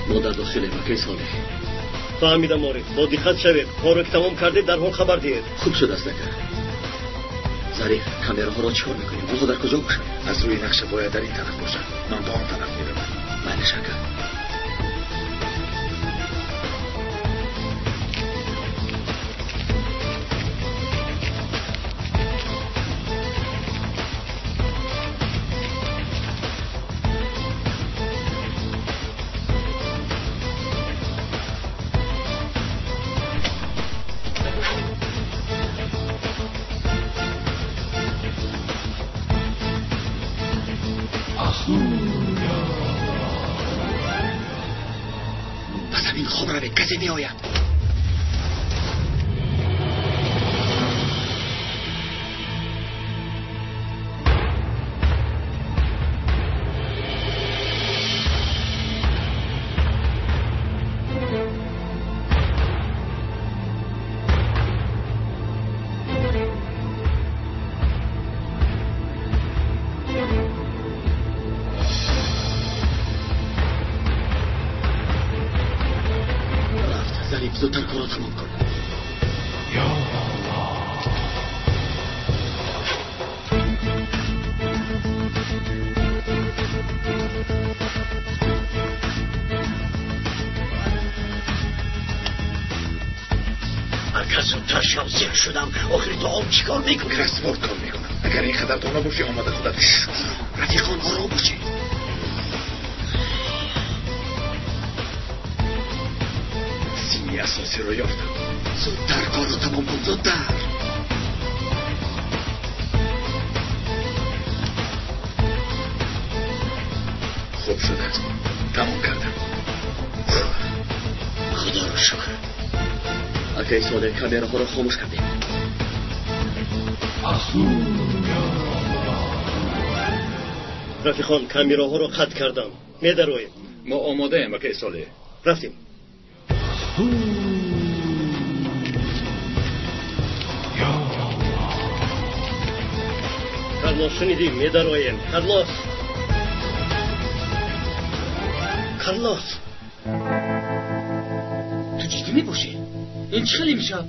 Мо дар дохилем, акай Солеҳ. Фаҳмидам, Ориф. Бо диққат шавед. Корро ки тамом кардед, дарҳол хабар диҳед. Хуб шудааст, ака. Зариф, камераҳоро чӣ кор мекунем? Онҳо дар куҷо бошанд? Аз рӯи нақша бояд дар ин тараф бошанд. Ман ба он тараф меравам. Майлаш, ака. Касе меояд. Зудтар корро тамом кун. Ака, зудтар шав, зиқ шудам. Охири то об чӣ кор мекунӣ? Кроссворд кор мекунам. Агар ин қадар дона бошӣ, омада худат. Рафиқон, ором бошед. Сими асосиро ёфтам. Зудтар корро тамом кун, зудтар. Хуб шудааст. Тамом кардам. Худоро шукр. Акай Солеҳ, камераҳоро хомӯш кардем. Рафиқон, камераҳоро қатъ кардам. Медароем. Мо омодаем, акай Солеҳ. Рафтем. Карлос, шунидӣ? Медароем. Карлос, Карлос, ту ҷиддӣ мебошӣ? Ин чӣ хел имшаб?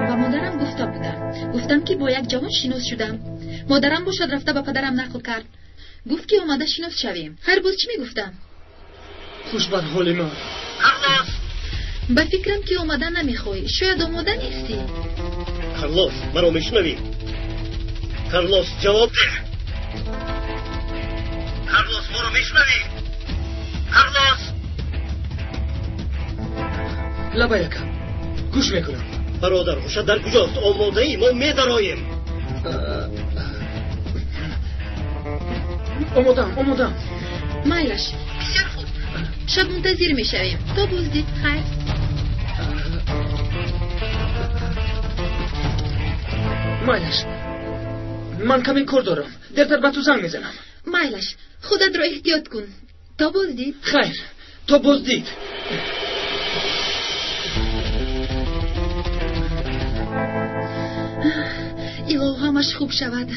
Ба модарам гуфта будам. Гуфтам, ки бо як ҷавон шинос шудам. Модарам бошад, рафта ба падарам нақл кард. Гуфт, ки омада шинос шавем. Хайр, боз чӣ мегуфтам? Хуш бар ҳоли ман. Карлос, ба фикрам, ки омада намехоҳӣ. Шояд омода нестӣ. Карлос, маро мешунавӣ? Карлос, ҷавоб деҳ. Карлос, моро мешунавӣ? Карлос! Лабай, ака, гӯш мекунам. Бародар, ҳушат дар куҷост? Омодаӣ? Мо медароем. Омодаам, омодаам. Майлаш, бисёр хуб. Шаб мунтазир мешавем. То боздид, хайр. Майлаш, ман каме кор дорам. Дертар ба ту занг мезанам. Майлаш, худатро эҳтиёт кун. То боздид. Хайр, то боздид. Илоҳ, ҳамаш хуб шавад.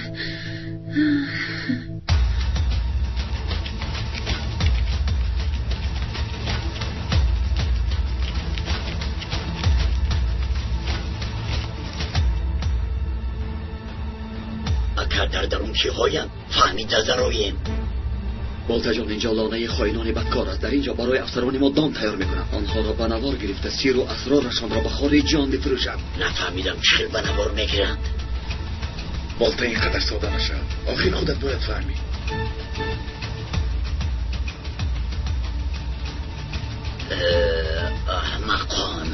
Ака, дар дарун киҳоянд? Фаҳмида дароем. Болтаҷон, инҷо лонаи хоинони бадкор аст. Дар инҷо барои афсарони мо дом тайёр мекунанд. Онҳоро ба навор гирифта, сиру асрорашонро ба хориҷиён мефурӯшанд. Нафаҳмидам, чӣ хел ба навор мегиранд. Болта, ин қадар сода нашав. Охир худат бояд фаҳмӣ. Аҳмақон.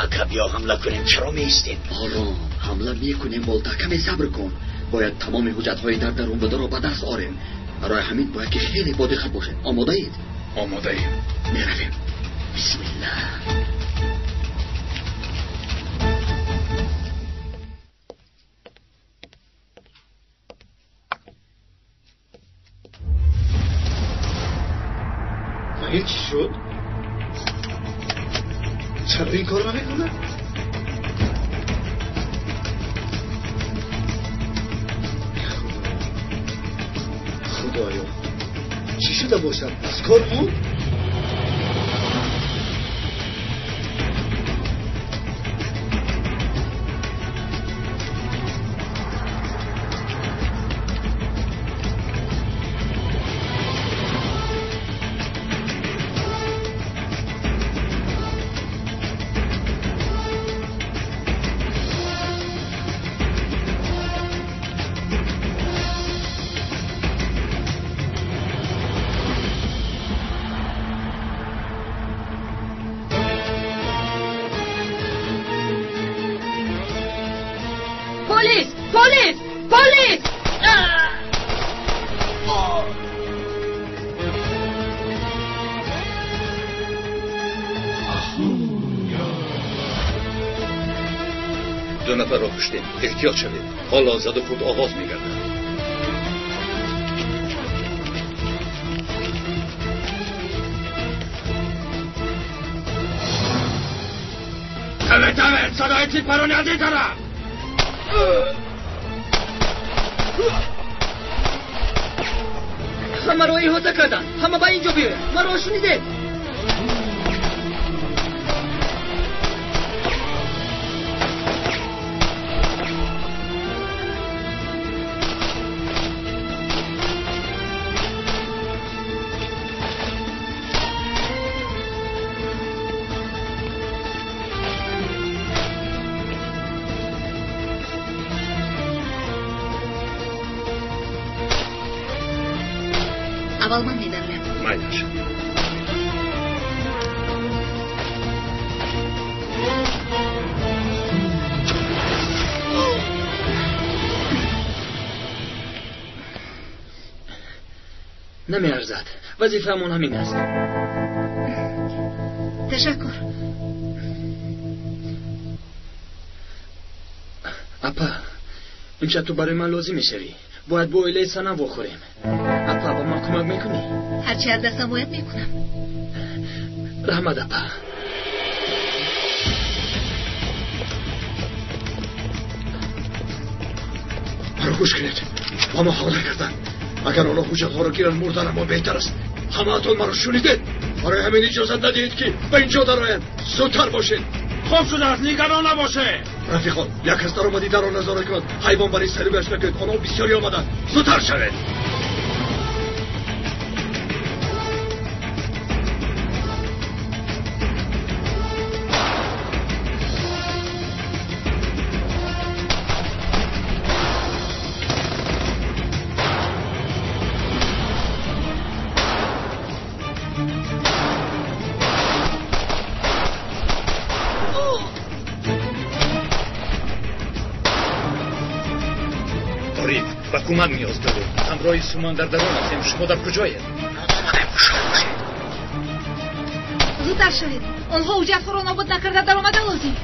Ака, биё ҳамла кунем. Чаро меистем? Ором, ҳамла мекунем, Болта. Каме сабр кун. Бояд тамоми ҳуҷҷатҳои дар дарун бударо ба даст орем. Барои ҳамин бояд ки хеле бодиққат бошем. Омодаед? Омодаем. Меравем. Бисмиллаҳ. Ва ин чӣ шуд? Чаро ин корро намекунад? Худоё, чӣ шуда бошад? Аз кор монд? Полис! Полис! Ду нафарро куштем. Эҳтиёт шавед. Ҳоло заду хурд оғоз мегардад. Таве, таве, садои тирпарони аз ин тараф! Ҳамаро иҳота карданд. Ҳама ба ин ҷо биёяд. Маро шунидед? Аввал ман медароям. Майлаш. Намеарзад. Вазифаамон ҳамин аст. Ташаккур. Апа, имшаб ту барои ман лозим мешавӣ. Бояд бо оилаи Санам вохӯрем. Апа, ба ман кӯмак мекунӣ? Ҳарчи аз дастам бояд мекунам. Раҳмат, апа. Маро гӯш кунед. Ба мо ҳамла карданд. Агар онҳо ҳуҷҷатҳоро гиранд, мурданамон беҳтар аст. Ҳамаатон маро шунидед? Барои ҳамин иҷозат надиҳед, ки ба ин ҷо дароянд. Зудтар бошед. Хуб шудааст, нигарон набошед. Рафиқон, як кас даромади дарро назора кунад. Ҳайвон барои сарибаш накунед. Онҳо бисёре омаданд. Зудтар шавед. Ба кӯмак ниёз дорем. Ҳамроҳи Суман дар дарун ҳастем. Шумо дар куҷоед? Мо омадем, ҳушёр бошед. Зудтар шавед. Онҳо ҳуҷҷатҳоро нобуд накарда даромада лозим.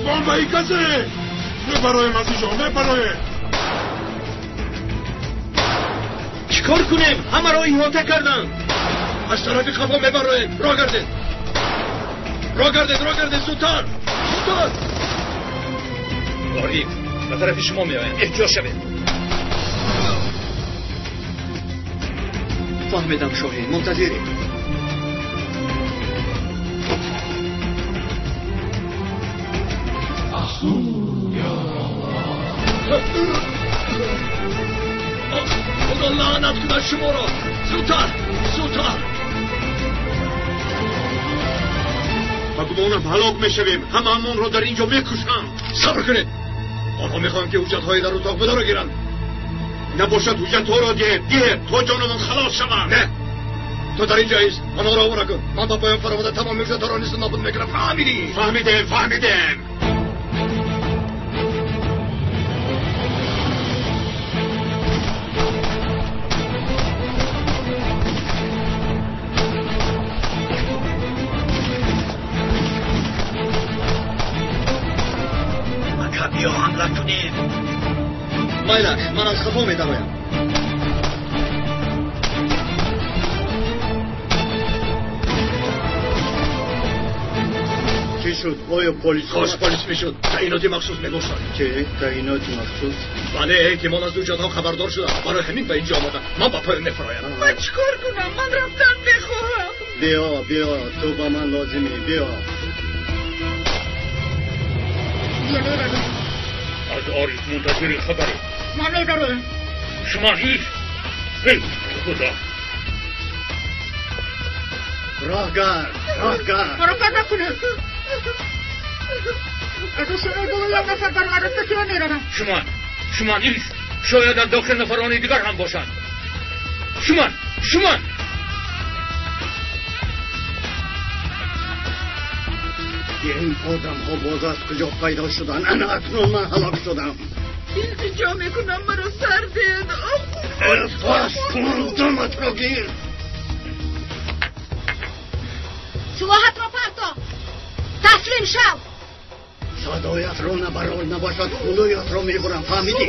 Бомбаи касе! Мебароем аз инҷо, мебароем! Чӣ кор кунем? Ҳамаро иҳота карданд. Аз тарафи қафо мебароем. Роҳ гардед. Роҳ гардед, роҳ гардед, зудтар! Зудтар! Ориф, ба тарафи шумо меоянд. Эҳтиёт шавед. Фаҳмидам, шоҳин. Мунтазирем. Худо лаънат кунад шуморо. Зудтар, зудтар. Ба гумонам ҳалок мешавем. Ҳамаамонро дар ин ҷо мекушанд. Сабр кунед. Онҳо мехоҳанд, ки ҳуҷҷатҳои дар утоқ бударо гиранд. Набошад, ҳуҷҷатҳоро диҳед, диҳед, то ҷонамон халос шавад. Не, ту дар ин ҷо ист. Онҳоро овора кун. Ман ба поён фаромада тамоми ҳуҷҷатҳоро нисф нобуд мекунам. Фаҳмидӣ? Фаҳмидем, фаҳмидем. Биё ҳамла кунем. Майлаш, ман аз хафо медароям. шуд? Оё полис? Кош полис мешуд. Таъиноти махсус мебошад. Чӣ? Таъиноти махсус? Бале, эҳтимол аз ҳуҷҷатҳо хабардор шудам. Барои ҳамин ба инҷо омадам. Ман ба поён мефароям. Ман чӣ кор кунам? Ман рафтан мехоҳам. Биё, биё, ту ба ман лозимӣ. Биё. Аз Ориф мунтазири хабарем. Ман медароям. Шумо ҳеҷ. Эй Худо! Роҳгард, роҳгард. Маро пар накунед. Аз ошонаи боло як нафар баромадааст, ки ман меравам. Шумо, шумо ҳеҷ. Шояд дар дохил нафарони дигар ҳам бошанд. Шумо, шумо. Ин одамҳо боз аз куҷо пайдо шуданд? Ана акнун ман ҳалок шудам. Илтиҷо мекунам, маро сар диҳед. Бас кун, думатро гир. Силоҳатро парто, таслим шав. Садоятро набарор, набошад гулӯятро мебурам. Фаҳмидӣ?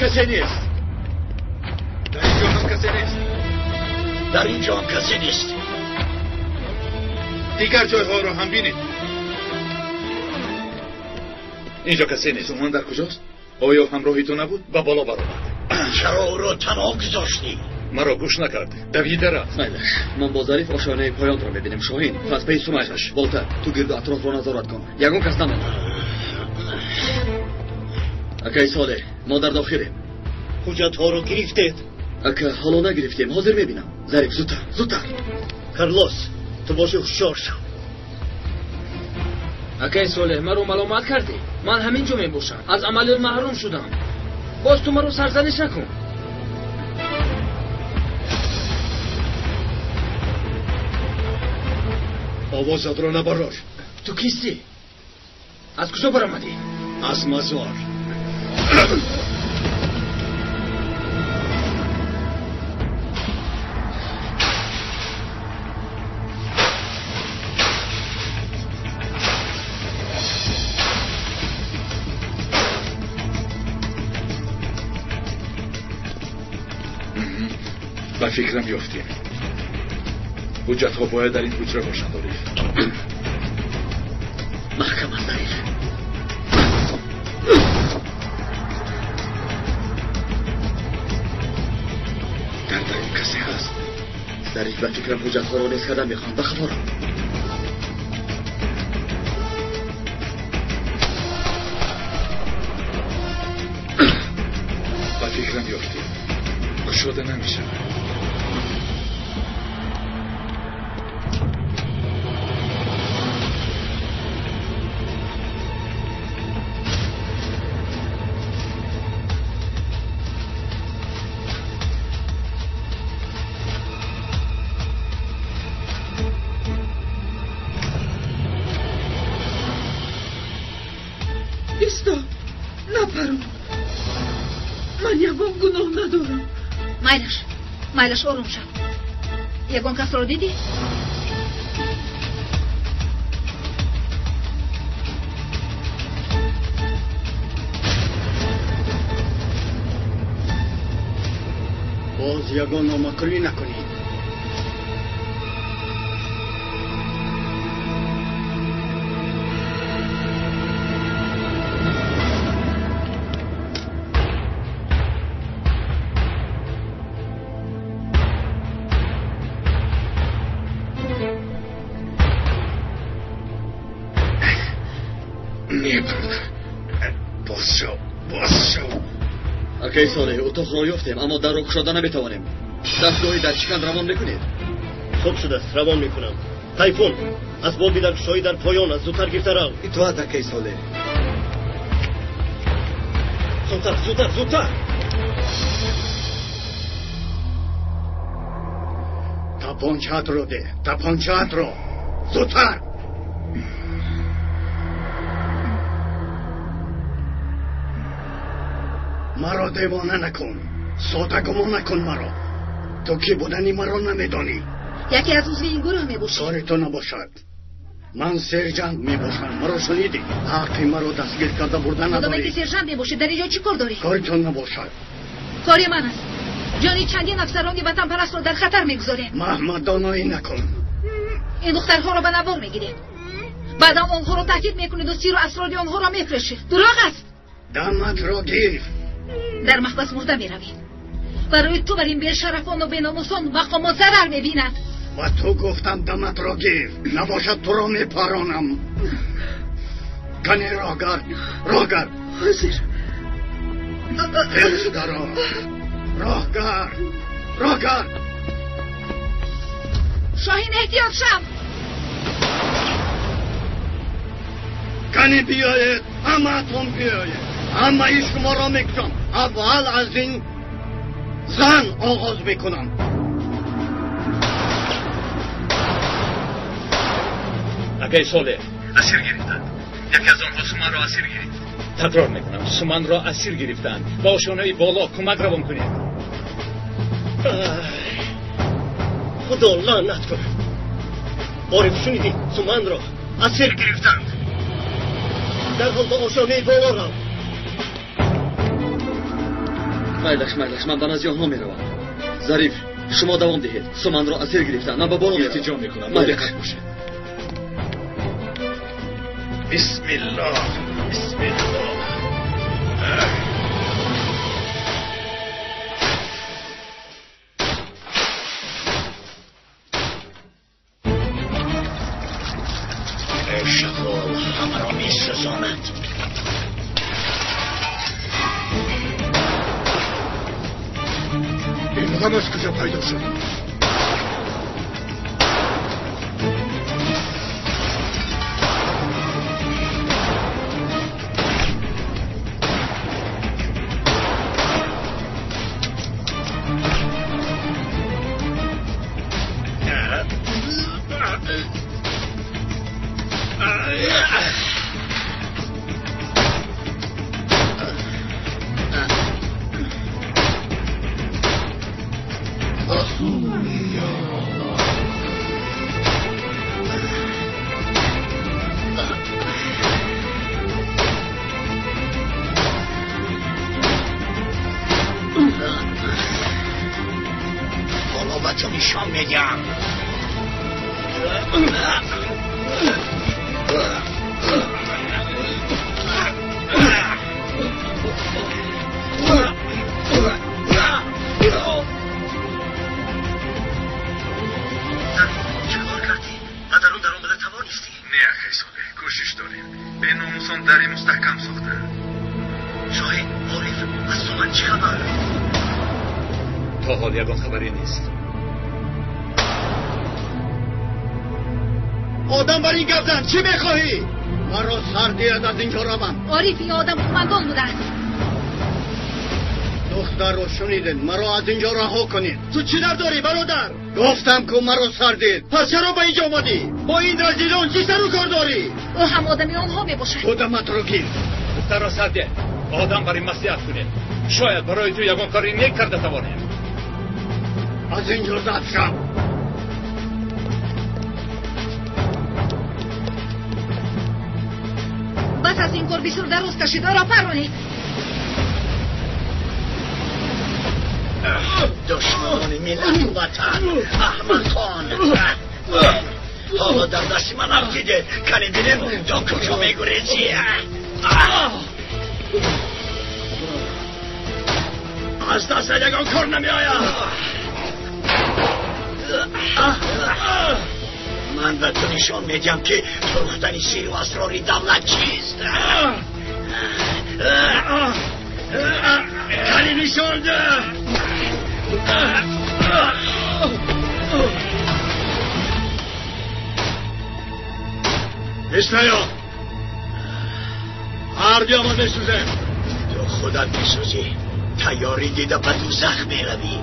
Касе нест. Дар инҷо ҳам касе нест. Дар инҷо ҳам касе нест. Дигар ҷойҳоро ҳам бинед. Инҷо касе нест. Суман дар куҷост? Оё ҳамроҳи ту набуд? Ба боло баромад. Чаро ӯро танҳо гузоштӣ? Маро гӯш накард. Давида рафт. Майлаш, ман бо Зариф ошёнаи поёнро мебинем. Шоҳин, ту аз паи Суман шаш. Болта, ту гирду атрофро назорат кун. Ягон кас намонад. Акай Солеҳ, мо дар дохилем. Ҳуҷҷатҳоро гирифтед? Ака, ҳоло нагирифтем. Ҳозир мебинам. Зариф, зудтар, зудтар. Карлос, ту боши ҳушёр шав. Акай Солеҳ, маро маломат кардӣ. Ман ҳамин ҷо мебошам. Аз амалиёт маҳрум шудам. Боз ту маро сарзаниш накун. Овозатро набарор. Ту кистӣ? Аз куҷо баромадӣ? Аз мазор. Ба фикрам ёфтем. Ҳуҷҷатҳо бояд дар ин ҳуҷра бошанд, Ориф. Маҳкам аст, Зариф. Дар дарун касе ҳаст. Зариф, ба фикрам ҳуҷҷатҳоро нез кардан мехоҳам. Ба хафорам. Ба фикрам ёфтем. Кушода намешавад. Исто, напарон. Ман ягон гуноҳ надорам. Майлаш, майлаш, ором шав. Ягон касро дидӣ? Боз ягон номаъқулӣ накунед. Не, бародар. Боз шав, боз шав. Акай Солеҳ, утоқро ёфтем, аммо дарро кушода наметавонем. Дастгоҳи даршикан равон мекунед? Субҳ шудааст, равон мекунам. Тайфун, асбоби даркушоӣ дар поён аст, зудтар гирифта рав. Итоат, акаи Солеҳ. Зудтар, зудтар, зудтар! Тапончаатро де, тапончаатро. Зудтар! Маро девона накун, содагумон накун маро. Ту кӣ будани маро намедонӣ. Яке аз узви ин гурӯҳ мебошӣ. Кори ту набошад. Ман сержант мебошам. Маро шунидӣ? Ҳаққи маро дастгир карда бурда надорӣ. Одаме ки сержант мебошӣ, дар инҷо чӣ кор дорӣ? Кори ту набошад. Кори ман аст. Ҷони чандин афсарони ватанпарастро дар хатар мегузорем. Маҳмаддоноӣ накун. Ин духтарҳоро ба навор мегиред. Баъдан онҳоро таҳдид мекунед сиру асрори онҳоро мефурӯшед. Дурӯғ аст. Даматро гир. Дар маҳбас мурда меравӣ. Барои ту бар ин бешарафону беномусон мақомот зарар мебинад. Ба ту гуфтам даматро гир, набошад туро мепаронам. Кани роҳгард, роҳгард. Ҳозир. Хел шударо. Роҳгард, роҳгард. Шоҳин, эҳтиёт шав. Кани биёед, ҳамаатон биёед. Ҳамаи шуморо мекушам. Аввал аз ин зан оғоз мекунам. Акаи Солеҳ, асир гирифтанд. Яке аз онҳо Суманро асир гирифт. Такрор мекунам, Суманро асир гирифтанд. Ба ошонаи боло кӯмак равон кунед. Худо лаънат кунад. Ориф, шунидӣ? Суманро асир гирифтанд. Дарҳол ба ошонаи боло рав. Майлаш, майлаш, ман ба назди онҳо меравам. Зариф, шумо давом диҳед. Суманро асир гирифтанд. Ман ба боло меравам. Илтиҷо мекунам, Майлаш. диққат бошед. Бисмиллоҳ, бисмиллоҳ. Шағол ҳамаро месӯзонад. Ин одам аз куҷо пайдо шуд? Ҳоло ба ту нишон медиҳам. Чӣ кор кардӣ? Ба дарун даромада тавонистӣ? Не, акаи Солеҳ, кӯшиш дорем. Беномусон дари мустаҳкам сохтаанд. Шоҳин, Ориф, аз Суман чӣ хабар? То ҳол ягон хабаре нест. Одам бар ин гап зан, чӣ мехоҳӣ? Маро сар диҳад, аз инҷо равам. Ориф, ин одам қумандон будааст. Духтарро шунидед, маро аз инҷо раҳо кунед. Ту чӣ дар дорӣ, бародар? Гуфтам ку маро сар диҳед. Пас чаро ба инҷо омадӣ? Бо ин разилон чӣ сару кор дорӣ? Ӯ ҳам одами онҳо мебошад. Ту даматро гир. Духтарро сар деҳ. Одам бар ин маслиҳат кунед. Шояд барои ту ягон кори нек карда тавонем. Аз инҷо зад шав. Бас аз ин кор бисёр дароз кашид. Ӯро паронед. Душманони миллату ватан, аҳмақон. Ҳоло дар дасти ман афтиде. Кани бинем то куҷо мегурезӣ. Аз дастат ягон кор намеояд. Ман ба ту нишон медиҳам, ки фурӯхтани сиру асрори давлат чист. Кани нишон деҳ. наё. Ҳар дуямон месӯзем. Ту худат месӯзӣ. Тайёрӣ дида ба дӯзах меравӣ.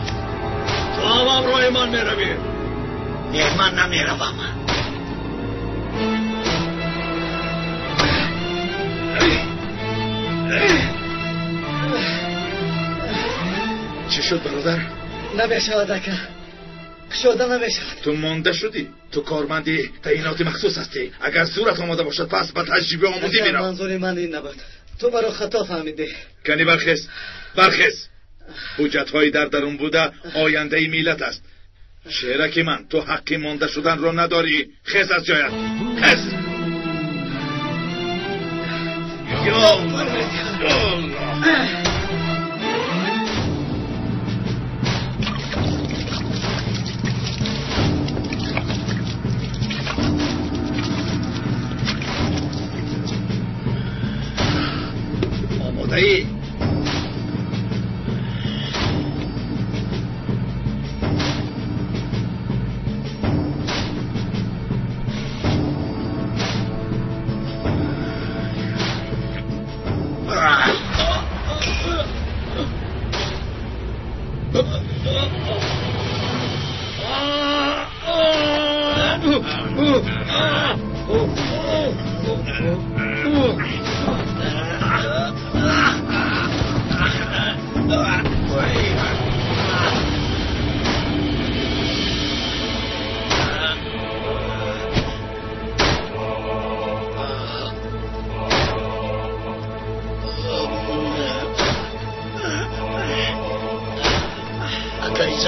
Ту ҳам ҳамроҳи ман меравӣ. Не, ман намеравам. Чӣ шуд, бародар? Намешавад, ака. Кушода намешавад. Ту монда шудӣ. Ту корманди таъиноти махсус ҳастӣ. Агар зӯрат омода бошад, пас ба таҷрибаомӯзӣ мерав. Манзури ман ин набуд. Ту маро хато фаҳмидӣ. Кани бархез, бархез. Ҳуҷҷатҳои дар дарун буда ояндаи миллат аст. Шераки ман, ту ҳаққи монда шуданро надорӣ. Хез аз ҷоят, хез. Ё Аллоҳ! Омодаӣ?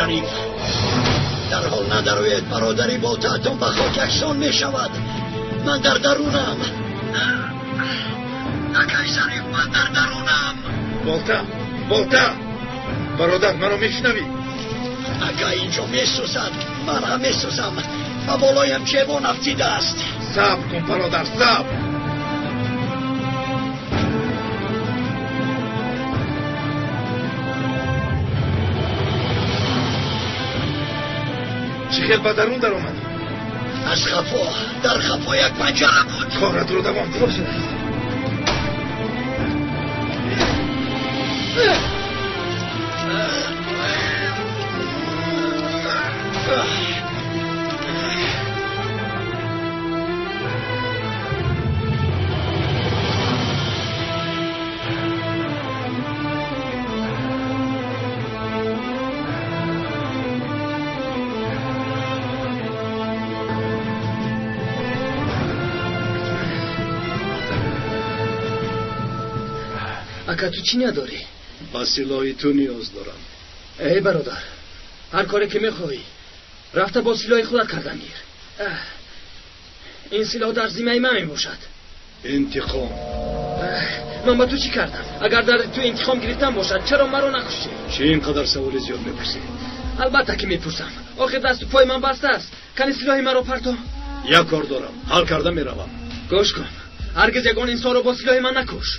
Зариф, дарҳол надароед, бародари болтаатон ба хок яксон мешавад. Ман дар дарунам. Акай Зариф, ман дар дарунам. Болта, болта, бародар, маро мешунавӣ? Ака, инҷо месӯзад, ман ҳам месӯзам. Ба болоям ҷевон афтидааст. Сабр кун, бародар, сабр. Чӣ хел ба дарун даромадӣ? Аз хафо, дар хафо як панҷара буд. Коратро давом деҳ. Ака, ту чӣ надорӣ? Ба силоҳи ту ниёз дорам. Эй бародар, ҳар коре ки мехоҳӣ, рафта бо силоҳи худат кардан гир. Ин силоҳ дар зиммаи ман мебошад. Интиқом. Ман ба ту чӣ кардам? Агар дар ту интиқом гирифтан бошад, чаро маро накуштӣ? Чӣ ин қадар саволи зиёд мепурсӣ? Албатта ки мепурсам. Охир дасту пои ман баста аст. Кани силоҳи маро парто. Як кор дорам, ҳал карда меравам. Гӯш кун, ҳаргиз ягон инсонро бо силоҳи ман накуш.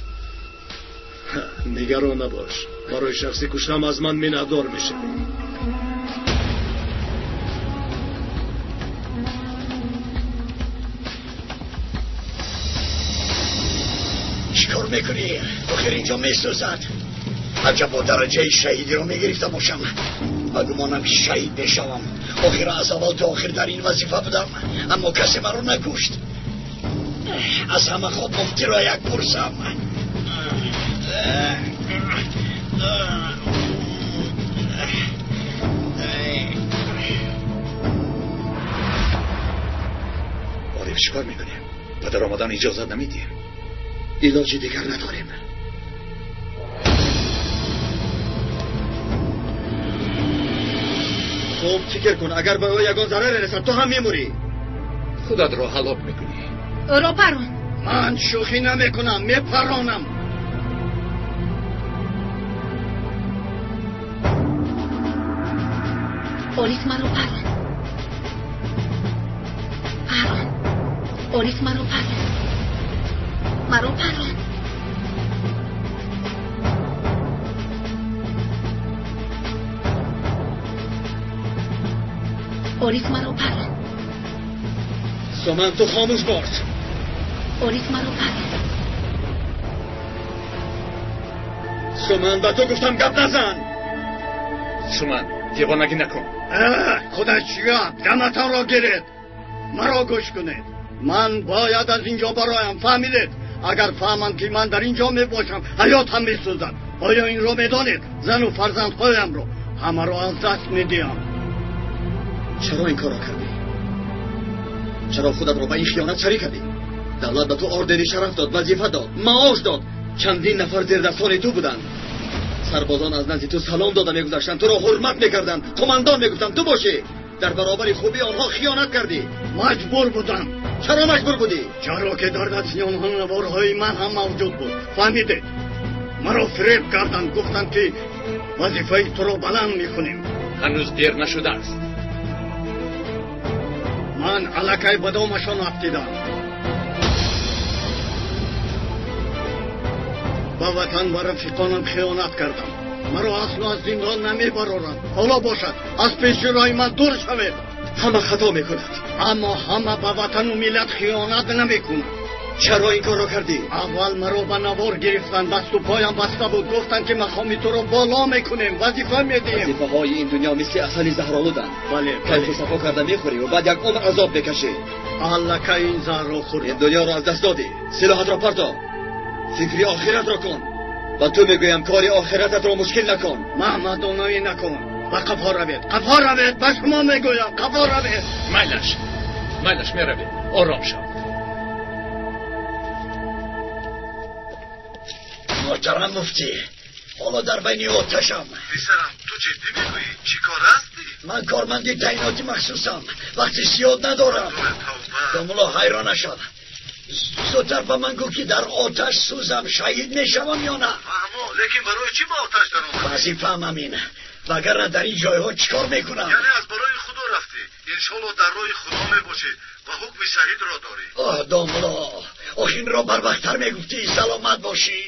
Нигарон набош, барои шахси куштам аз ман миннатдор мешавӣ. Чӣ кор мекунӣ? Охир инҷо месӯзад. Аҷаб бо дараҷаи шаҳидиро мегирифта бошам. Ба гумонам ки шаҳид мешавам. Охир аз аввал то охир дар ин вазифа будам, аммо касе маро накушт. Аз ҳама хоб муфтиро як пурсам. Ориф, чӣ кор мекунем? Ба даромадан иҷозат намедиҳем. Илоҷи дигар надорем. Хуб фикр кун, агар ба ӯ ягон зараре расад, ту ҳам мемурӣ. Худатро ҳалок мекунӣ. Ӯро парон. Ман шӯхӣ намекунам, мепаронам. Ориф, маро парон. Парон. Ориф, маро парон. Маро парон. Ориф, маро парон. Соман, ту хомӯш бош. Ориф маро пас. Суман, ба ту гуфтам гап назан. Суман, девонагӣ накун. Худаш чӣ гап? Даматонро гиред. Маро гӯш кунед. Ман бояд аз инҷо бароям, фаҳмидед? Агар фаҳманд ки ман дар инҷо мебошам, ҳаётам месӯзад. Оё инро медонед? Зану фарзандҳоямро ҳамаро аз даст медиҳам. Чаро ин корро кардӣ? Чаро худатро ба ин хиёнат шарик кардӣ? Давлат ба ту ордени шараф дод, вазифа дод, маош дод. Чандин нафар зердастони ту буданд. Сарбозон аз назди ту салом дода мегузаштанд, туро ҳурмат мекарданд, командан мегуфтанд ту бошӣ. Дар баробари хубии онҳо хиёнат кардӣ. Маҷбур будам. Чаро маҷбур будӣ? Чаро ки дар дасти онҳо наворҳои ман ҳам мавҷуд буд. Фаҳмидед? Маро фиреб карданд, гуфтанд ки вазифаи туро баланд мекунем. Ҳанӯз дер нашудааст. Ман аллакай ба домашон афтидам. Ба ватан ва рафиқонам хиёнат кардам. Маро асло аз зиндон намебароранд. Ҳоло бошад, аз пеши роҳи ман дур шавед. Ҳама хато мекунад. Аммо ҳама ба ватану миллат хиёнат намекунад. Чаро ин корро кардӣ? Аввал маро ба навор гирифтанд, дасту поям баста буд. Гуфтанд ки мақоми туро боло мекунем, вазифа медиҳем. Вазифаҳои ин дунё мисли асали заҳролуданд. Бале, кайфу сафо карда мехӯрӣ ва баъд як умр азоб мекашӣ. Аллакай ин заҳрро хӯрдам. Ин дунёро аз даст додӣ. Силоҳатро парто. Фикри охиратро кун. Ба ту мегӯям кори охирататро мушкил накун. Маҳмадоноӣ накун. Ба қафо равед, қафо равед, ба шумо мегӯям, қафо равед. Майлаш, майлаш, меравед. Ором шав. Муҳтарам муфтӣ, ҳоло дар байни оташам. Писарам, ту ҷиддӣ мегӯӣ? Чӣ кор ҳастӣ? Ман корманди таъиноти махсусам. Вақти зиёд надорам. Домулло, ҳайрон нашав. Зудтар ба ман гӯ ки дар оташ сӯзам, шаҳид мешавам ё на? Фаҳмо, лекин барои чӣ ба оташ даромадӣ? Вазифаам ҳамин. Вагарна дар ин ҷойҳо чӣ кор мекунам? Яъне аз барои Худо рафтӣ. Иншолло дар роҳи Худо мебошӣ ва ҳукми шаҳидро дорӣ. Оҳ, домулло, ох, инро барвақттар мегуфтӣ. Саломат бошӣ.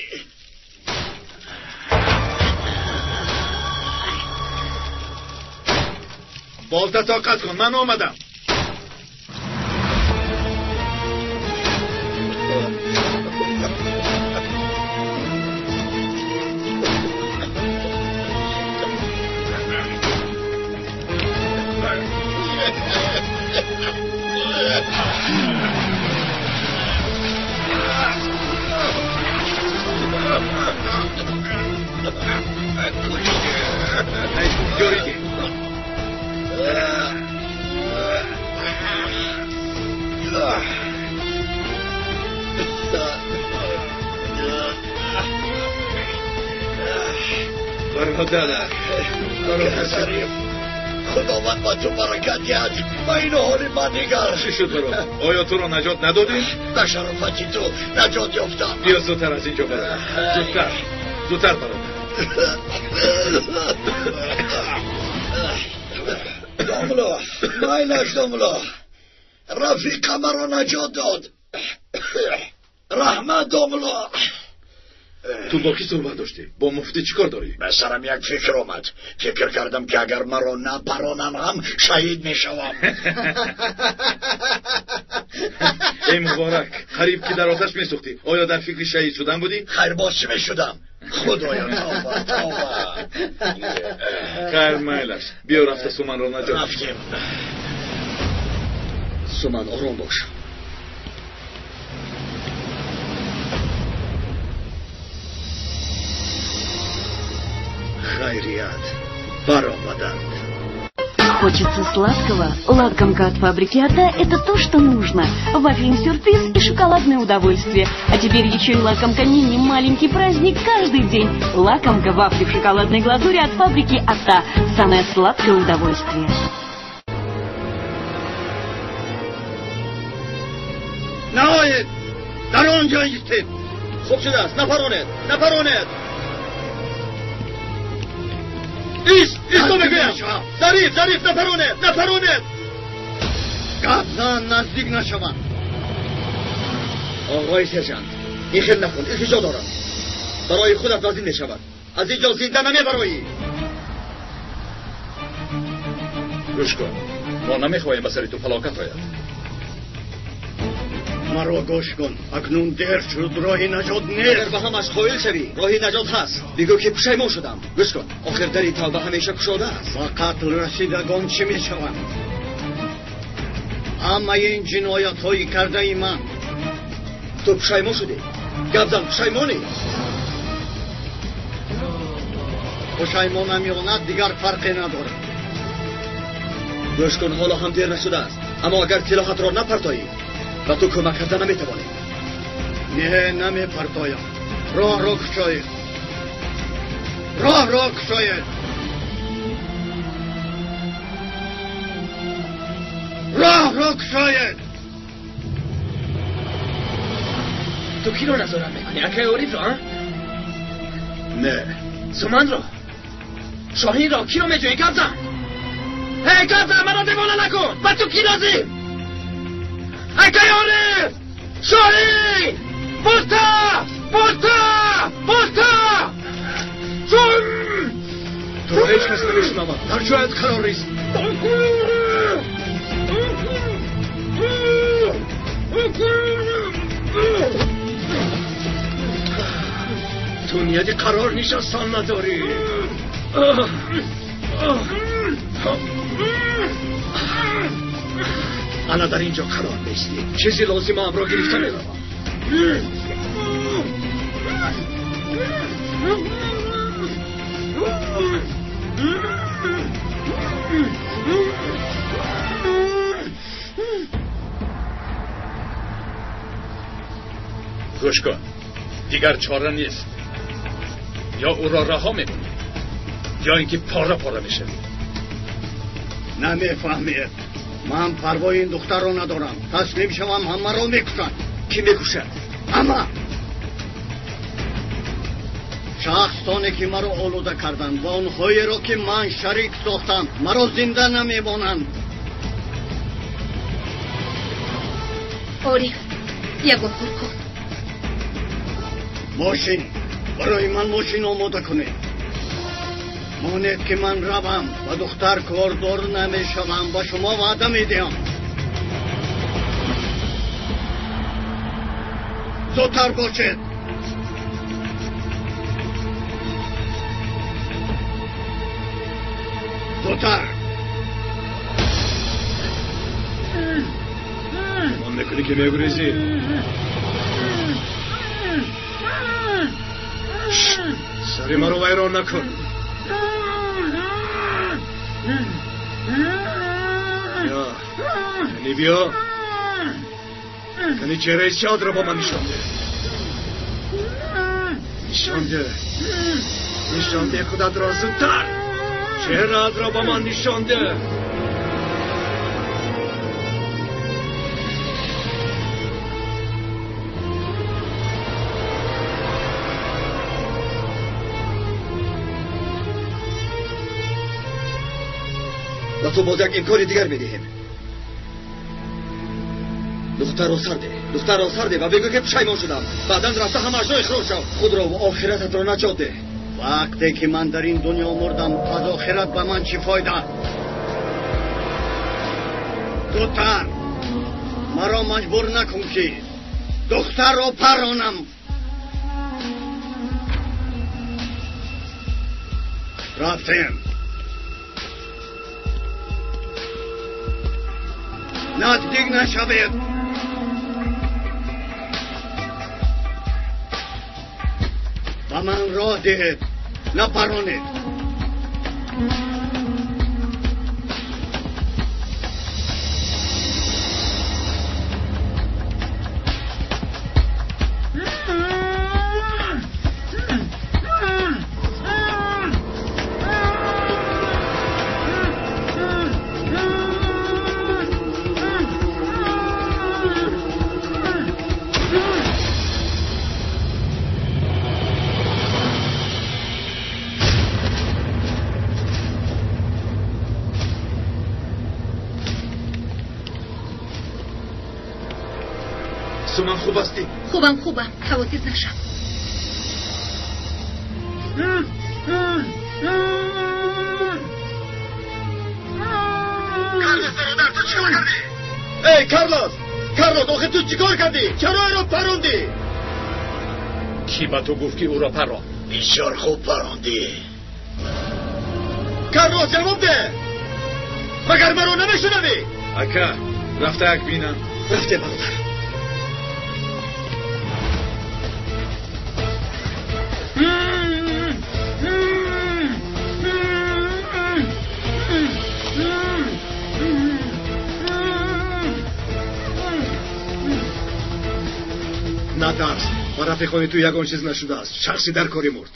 Болта, тоқат кун, ман омадам. Худованд ба ту баракат диҳад. Ба ин ҳоли ман дигар. Чӣ шуд бародар? Оё туро наҷот надодем? Ба шарофати ту наҷот ёфтам. Биё зудтар аз инҷо бародар. Зудтар, зудтар бародар. Домло, майлаш домло. Рафиқа маро наҷот дод. Раҳмат домло. Ту бо кӣ суҳбат доштӣ? Бо муфтӣ чӣ кор дорӣ? Ба сарам як фикр омад. Фикр кардам ки агар маро напаронам ҳам шаҳид мешавам. Эй муборак, қариб ки дар оташ месӯхтӣ. Оё дар фикри шаҳид шудан будӣ? Хайр, боз чӣ мешудам? Худоё, тавба, тавба. Хайр, майлаш. Биё рафта Суманро наҷот. Рафтем. Суман, ором бош. Хайрият баромаданд. Хочется сладкого? Лакомка от фабрики «Ата» – это то, что нужно. Вафельный сюрприз и шоколадное удовольствие. А теперь еще и лакомка мини «Маленький праздник» каждый день. Лакомка вафли в шоколадной глазури от фабрики «Ата». Самое сладкое удовольствие. Наоед! Дар он ҷо истед! Хуб шудааст, напаронед, напаронед! Ист, исто мегӯям! Зариф, Зариф, напаронед, напаронед! Гап зан, наздик нашаванд. Оғои сержант, ин хел накун, илтиҷо дорам. Барои худат лозим мешавад. Аз ин ҷо зинда намебароӣ. Гӯш кун, мо намехоҳем ба сари ту фалокат ояд. Маро гӯш кун. Акнун дер шуд, роҳи наҷот нест. Агар ба ҳамаш қоил шавӣ, роҳи наҷот ҳаст. Бигӯ ки пушаймон шудам. Гӯш кун, охир дари тавба ҳамеша кушода аст. Ба қатл расидагон чӣ мешаванд? Ҳамаи ин ҷиноятҳои кардаи ман. Ту пушаймон шудӣ? Гап зан, пушаймонӣ? Пушаймонам ё на, дигар фарқе надорад. Гӯш кун, ҳоло ҳам дер нашудааст. Аммо агар силоҳатро напартоӣ, ба ту кӯмак карда наметавонем. Не, намепартоям. Роҳро кушоед. Роҳро кушоед. Роҳро кушоед. Ту киро назорат мекунӣ? Акаи Орифро, а? Не. Суманро? Шоҳинро? Киро меҷӯӣ? Гап зан! Эй, гап зан, маро девона накун! Ба ту кӣ лозим? Акаи Ориф! Шоҳин! Бурта! Бурта! Бурта! Чун! Туро ҳеҷ кас намешунавад. Дар ҷоят қарор ист. Ту нияти қарор нишастан надорӣ. Ана дар ин ҷо қарор нестӣ. Чизи лозимаамро гирифта меравам. Гӯш кун, дигар чора нест. Ё ӯро раҳо мекунӣ, ё ин ки пора пора мешавӣ. Намефаҳмед. Ман парвои ин духтарро надорам. Таслим шавам, ҳамаро мекушанд. Кӣ мекушад? Ҳама. Шахсоне ки маро олуда карданд ва онҳоеро ки ман шарик сохтам, маро зинда намемонанд. Ориф, ягон кор кун. Мошин, барои ман мошин омода кунед. Монед ки ман равам, ба духтар кордор намешавам, ба шумо ваъда медиҳам. Зудтар бошед. Зудтар. Гумон мекунӣ ки мегурезӣ? Сари маро вайрон накун. Биё, кани биё, кани чеҳраи сиёҳатро ба ман нишон деҳ. Нишон деҳ, нишон деҳ худатро зудтар. Чеҳраатро ба ман нишон деҳ. Ба ту боз як имкони дигар медиҳем. Духтарро сар деҳ, духтарро сар деҳ ва бигӯ ки пушаймон шудам. Баъдан рафта ҳамаашро ихроҷ шав. Худро ва охирататро наҷот деҳ. Вақте ки ман дар ин дунё мурдам, аз охират ба ман чӣ фойда? Зудтар маро маҷбур накун ки духтарро паронам. Рафтем. Наздик нашавед. Ба ман роҳ диҳед, напаронед. Суман хуб ҳастӣ? Хубам, хубам, хавотир нашав. Карлос, бародар, ту чӣ кор кардӣ? Эй, Карлос! Карлос, охир ту чӣ кор кардӣ? Чаро ӯро парондӣ? Кӣ ба ту гуфт ки ӯро паронд? Бисёр хуб парондӣ. Карлос, ҷавоб деҳ! Магар маро намешунавӣ? Ака, рафта як бинам. Рафте, бародар. Натарс, ба рафиқони ту ягон чиз нашудааст. Шахси дар кори мурд.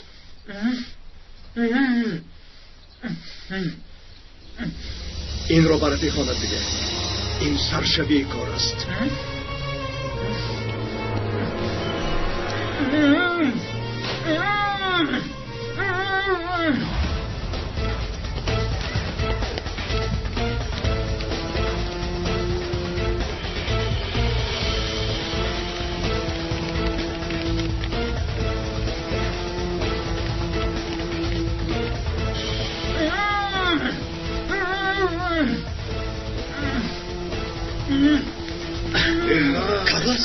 Инро ба рафиқонат бидеҳ. Ин саршавии кор аст. Карлос?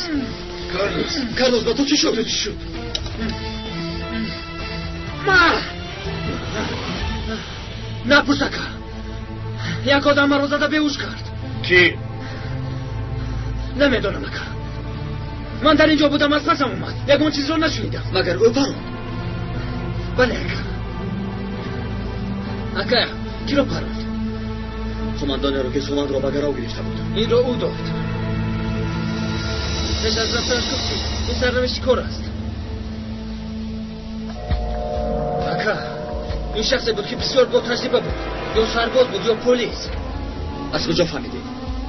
Карлос, Карлос, ба ту чӣ шуд? Чӣ шуд? Напурс, ака. Як одам маро зада беҳуш кард. Кӣ? Намедонам, ака. Ман дар ин ҷо будам, аз пасам омад. Ягон чизро нашунидам. Магар ӯ паронд? Бале, ака. Ака, киро паронд? Қумондонеро ки Суманро ба гарав гирифта буд. Инро ӯ дод. Пеш аз рафтанаш гуфт, ки ин сарнавишти кор аст. Ака, ин шахсе буд, ки бисёр ботаҷриба буд. Ё сарбоз буд, ё полис. Аз куҷо фаҳмидӣ?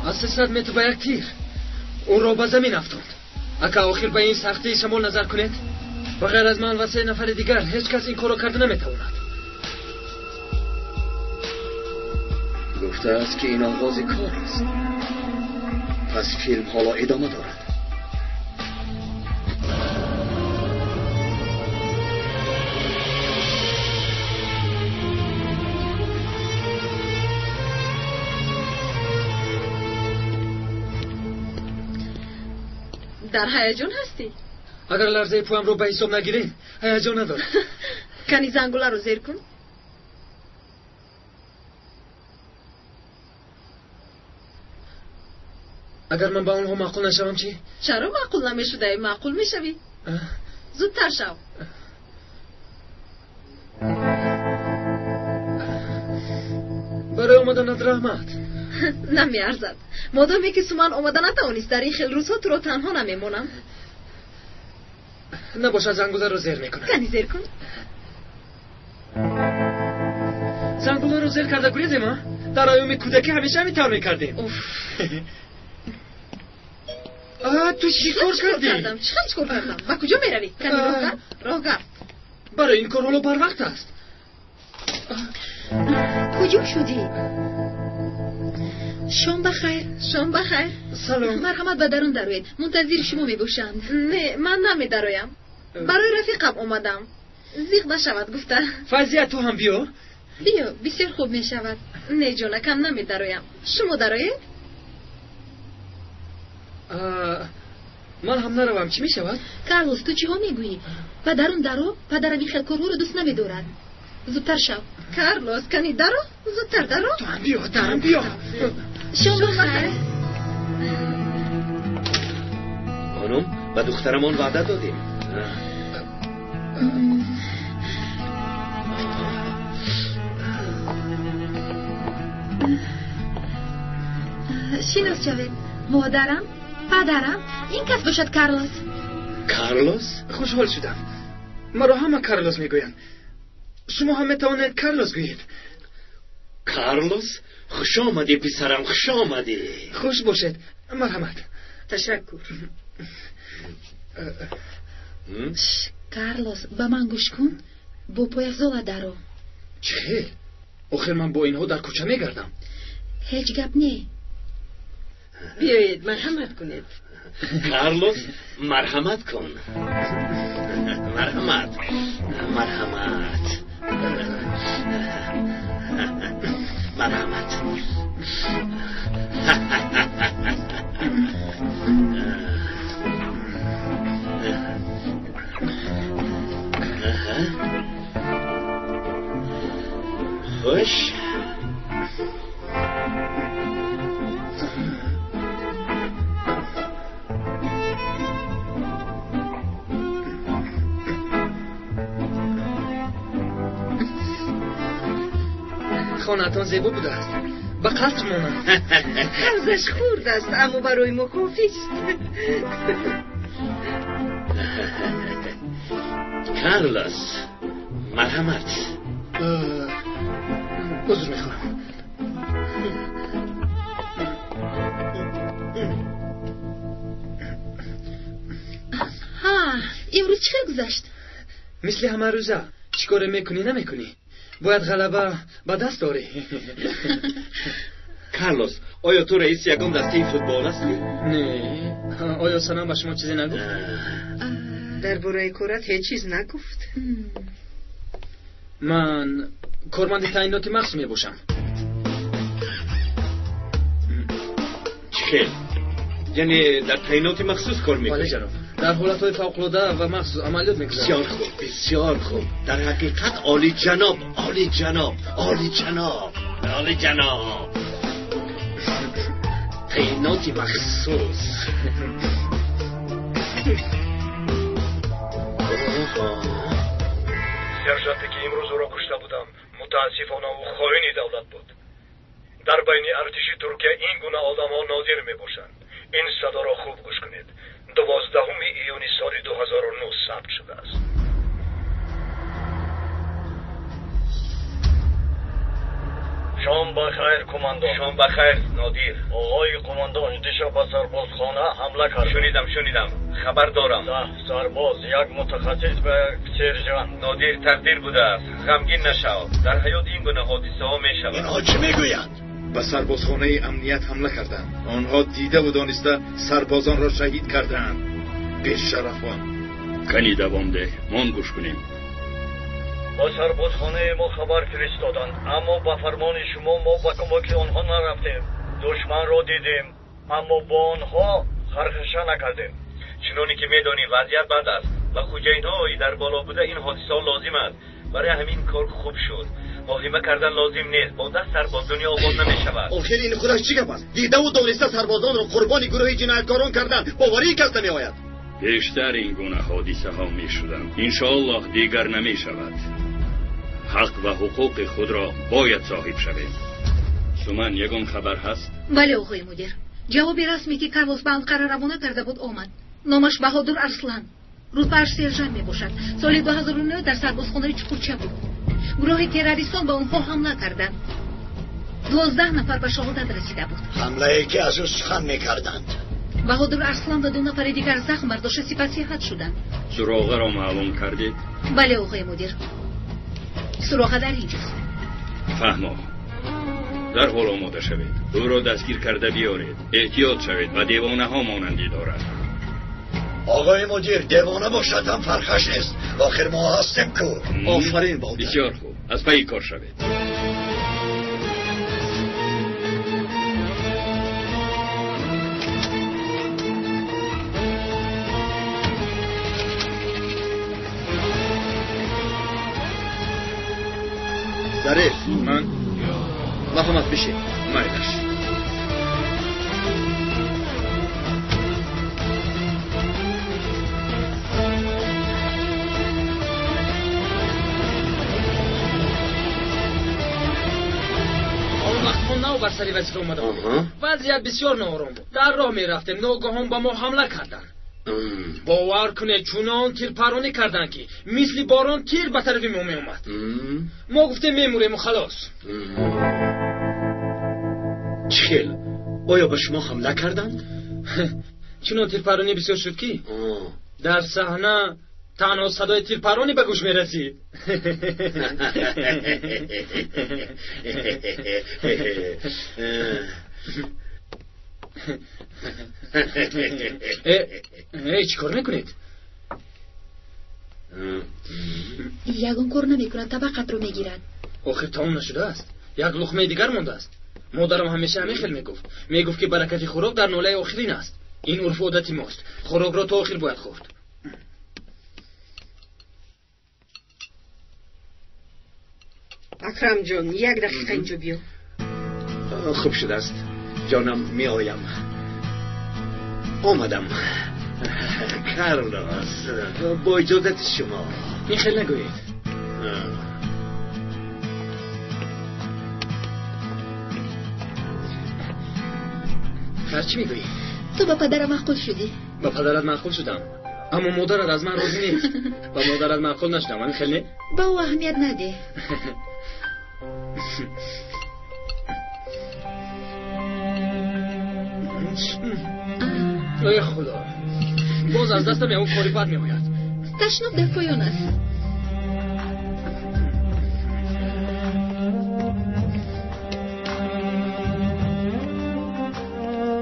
Аз 300 метр ба як тир. Ӯро ба замин афтонд. Ака, охир ба ин сахтии шамол назар кунед. Ба ғайр аз ман ва се нафари дигар ҳеҷ кас ин корро карда наметавонад. Гуфтааст, ки ин оғози кор аст. Пас филм ҳоло идома дорад. Дар ҳаяҷон ҳастӣ? Агар ларзаи пӯямро ба ҳисоб нагирем, ҳаяҷон надорам. Кани зангуларо зер кун. Агар ман ба онҳо маъқул нашавам чӣ? Чаро маъқул намешудаӣ? Маъқул мешавӣ. Зудтар шав. Барои омаданат раҳмат. Намеарзад. Модоме ки Суман омада натавонист, дар ин хел рӯзҳо туро танҳо намемонам. Набошад, зангуларо зер мекунам. Кани зер кун. Зангуларо зер карда гурезем, а? Дар айёми кӯдакӣ ҳамеша ҳамин тавр мекардем. Ту чӣ кор кардӣ? Чӣ хел чӣ кор кардам? Ба куҷо меравӣ? Кани роҳгард, роҳгард. Барои ин кор ҳоло барвақт аст. Куҷо шудӣ? Шом бахайр. Шом бахайр. Салом. Марҳамат, ба дарун дароед. Мунтазири шумо мебошанд. Не, ман намедароям. Барои рафиқам омадам. Зиқ нашавад гуфта. Файзия, ту ҳам биё. Биё, бисёр хуб мешавад. Не, ҷонакам, намедароям. Шумо дароед? Ман ҳам наравам, чӣ мешавад? Карлос, ту чиҳо мегӯӣ? Ба дарун даро, падарам ин хел корҳоро дӯст намедорад. Зудтар шав. Карлос, кани даро, зудтар даро. Ту ҳам биё, дарам биё. Шом бахайр. Хонум, ба духтарамон ваъда додем. Шинос шавед. Модарам, падарам, ин кас бошад Карлос. Карлос? Хушҳол шудам. Маро ҳама Карлос мегӯянд. Шумо ҳам метавонед Карлос гӯед. Карлос, хуш омадӣ, писарам, хуш омадӣ. Хуш бошед. Марҳамат. Ташаккур. Карлос, ба ман гӯш кун. Бо пойафзола даро. Чӣ хел? Охир ман бо инҳо дар кӯча мегардам. Ҳеҷ гап не. Биёед, марҳамат кунед. Карлос, марҳамат кун. Марҳамат, марҳамат, марҳамат. Хонаатон зебо будааст. Ба қаср монанд. Ҳавзаш хурд аст, аммо барои мо кофист. Карлос, марҳамат. Узр мехоҳам. Ҳа, имрӯз чӣ хел гузашт? Мисли ҳама рӯза. Чӣ коре мекунӣ, намекунӣ? Бояд ғалаба ба даст орӣ. Карлос, оё ту раиси ягон дастаи футбол ҳастӣ? Не. Оё Санам ба шумо чизе нагуфт? Дар бораи корат ҳеҷ чиз нагуфт. Ман корманди таъиноти махсус мебошам. Чӣ хел? Яъне дар таъиноти махсус кор мекунӣ? Бале, ҷаноб. Дар ҳолатҳои фавқулода ва махсус амалиёт мегузарам. Бисёр хуб, бисёр хуб. Дар ҳақиқат олиҷаноб, олиҷаноб, олиҷаноб, олиҷаноб. Таъиноти махсус. Сержанте ки имрӯз ӯро кушта будам, мутаассифона ӯ хоини давлат буд. Дар байни артиши Туркия ин гуна одамҳо нодир мебошанд. Ин садоро хуб гӯш кунед. 12 июни соли 2009 сабт шудааст. Шом бахайр, командон. Шом бахайр, Нодир. Оғои командон, дишаб ба сарбозхона ҳамла кард. Шунидам, шунидам. Хабар дорам. 10 сарбоз, як мутахассис ва як сержант. Нодир, тақдир будааст. Ғамгин нашав. Дар ҳаёт ин гуна ҳодисаҳо мешавад. Инҳо чӣ мегӯянд? Ба сарбозхонаи амният ҳамла карданд. Онҳо дидаву дониста сарбозонро шаҳид карданд. Бешарафон. Кани давом деҳ, мон гӯш кунем. Ба сарбозхонаи мо хабар фиристоданд, аммо ба фармони шумо мо ба кӯмаки онҳо нарафтем. Душманро дидем, аммо бо онҳо хархаша накардем. Чуноне ки медонӣ, вазъият бад аст ва хуҷайнҳои дар боло буда ин ҳодисаҳо лозим аст. Барои ҳамин кор хуб шуд. Воҳима кардан лозим нест. Бо 10 сарбоз дунё обод намешавад. Охир ин худаш чӣ гап аст? Дидаву дониста сарбозонро қурбони гурӯҳи ҷинояткорон кардан боварии кас намеояд. Пештар ин гуна ҳодисаҳо мешуданд. Иншоаллоҳ дигар намешавад. Ҳақ ва ҳуқуқи худро бояд соҳиб шавем. Суман, ягон хабар ҳаст? Бале, оғои мудир. Ҷавоби расме ки Карлос ба Анқара равона карда буд омад. Номаш Баҳодур Арслан. Рутбааш сержант мебошад. Соли 2009 дар сарбозхонаи Чуқурча буд. Гурӯҳи террористон ба онҳо ҳамла карданд. 12 нафар ба шаҳодат расида буд. Ҳамлае ки аз ӯ сухан мекарданд. Баҳодур Арслан ва 2 нафари дигар захм бардошта сипас сиҳат шуданд. Суроғаро маълум кардед? Бале, оғои мудир. Суроға дар инҷост. Фаҳмо. Дарҳол омода шавед. Ӯро дастгир карда биёред. Эҳтиёт шавед, ба девонаҳо монандӣ дорад. Оғои мудир, девона бошад ҳам фарқаш нест. Охир мо ҳастем ку. Офарин, Болтар. Бисёр хуб. Аз пайи кор шавед. Зариф, ман марҳамат, бишин. Майлаш. Он вақт мо нав бар сари вазифа омада будем. Вазъият бисёр ноором буд. Дар роҳ мерафтем, ногаҳон ба мо ҳамла карданд. Бовар кунед, чунон тирпаронӣ карданд, ки мисли борон тир ба тарафи мо меомад. Мо гуфтем мемурему халос. Чӣ хел? Оё ба шумо ҳамла карданд? Чунон тирпаронӣ бисёр шуд, ки дар саҳна танҳо садои тирпаронӣ ба гӯш мерасид. Эй, чӣ кор мекунед? Ягон кор намекунад, табақатро мегирад. Охир тамом нашудааст. Як луқмаи дигар мондааст. Модарам ҳамеша ҳамин хел мегуфт. Мегуфт, ки баракати хӯрок дар нолаи охирин аст. Ин урфу одати мост. Хӯрокро то охир бояд хӯрд. Акрам ҷон, як дақиқа инҷо биё. Хуб шудааст. Ҷонам, меоям. Омадам. Карлос, бо иҷозати шумо. Ин хел нагӯед. Хайр, чӣ мегӯӣ? Ту ба падарам маъқул шудӣ. Ба падарат маъқул шудам, аммо модарат аз ман розӣ нест. Ба модарат маъқул нашудам, ҳамин хел не? Ба ӯ аҳамият надеҳ. Эй Худо, боз аз дастам ягон кори бад меояд. Ташноб дар поён аст.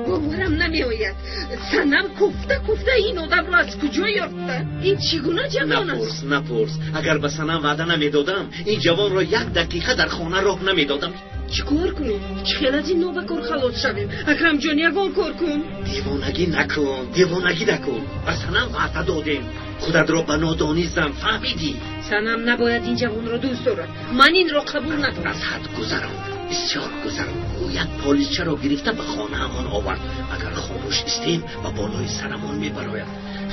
Боварам намеояд. Санам куфта куфта ин одамро аз куҷо ёфта? Ин чӣ гуна ҷавон аст? Напурс, напурс. Агар ба Санам ваъда намедодам, ин ҷавонро як дақиқа дар хона роҳ намедодам. Чӣ кор кунем? Чӣ хел аз ин нобакор халос шавем? Акрамҷон, ягон кор кун. Девонагӣ накун, девонагӣ накун. Ба Санам ваъда додем. Худатро ба нодонӣ зан, фаҳмидӣ? Санам набояд ин ҷавонро дӯст дорад. Ман инро қабул надорам. Аз ҳад гузаронд, бисёр гузаронд. Ӯ як полисчаро гирифта ба хонаамон овард. Агар хомӯш истем, ба болои сарамон мебарояд.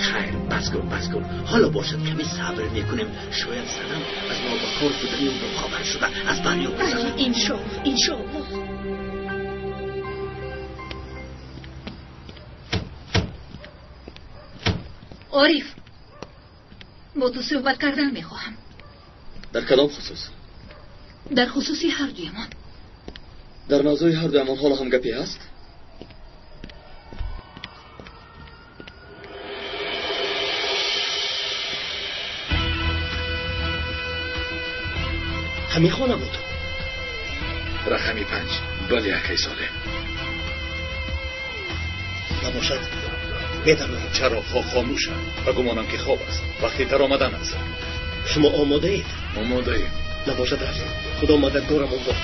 Хайр, бас кун, бас кун. Ҳоло бошад каме сабр мекунем. Шояд Санам аз нобакор будани ӯ хабар шуда аз бари ӯ гузарад. Иншоаллоҳ, иншоаллоҳ. Ориф, бо ту суҳбат кардан мехоҳам. Дар кадом хусус? Дар хусуси ҳар дуямон. Дар мавзӯи ҳар дуямон ҳоло ҳам гапе ҳаст? Ҳамин хона буд. Рақами 5. Бале, акай Солеҳ. Набошад, медароем. Чароғҳо хомӯшанд. Ба гумонам ки хоб аст. Вақти даромадан аст. Шумо омодаед? Омодаем. Набошад, рафтем. Худо мададгорамон бод.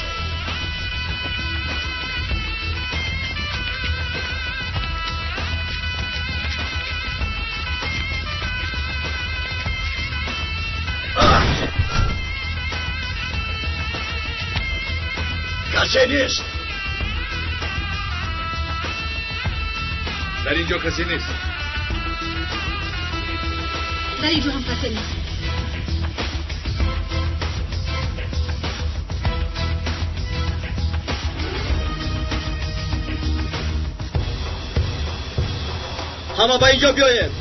Касе нест. Дар инҷо касе нест. Дар инҷо ҳам касе нест. Ҳама ба инҷо биёед.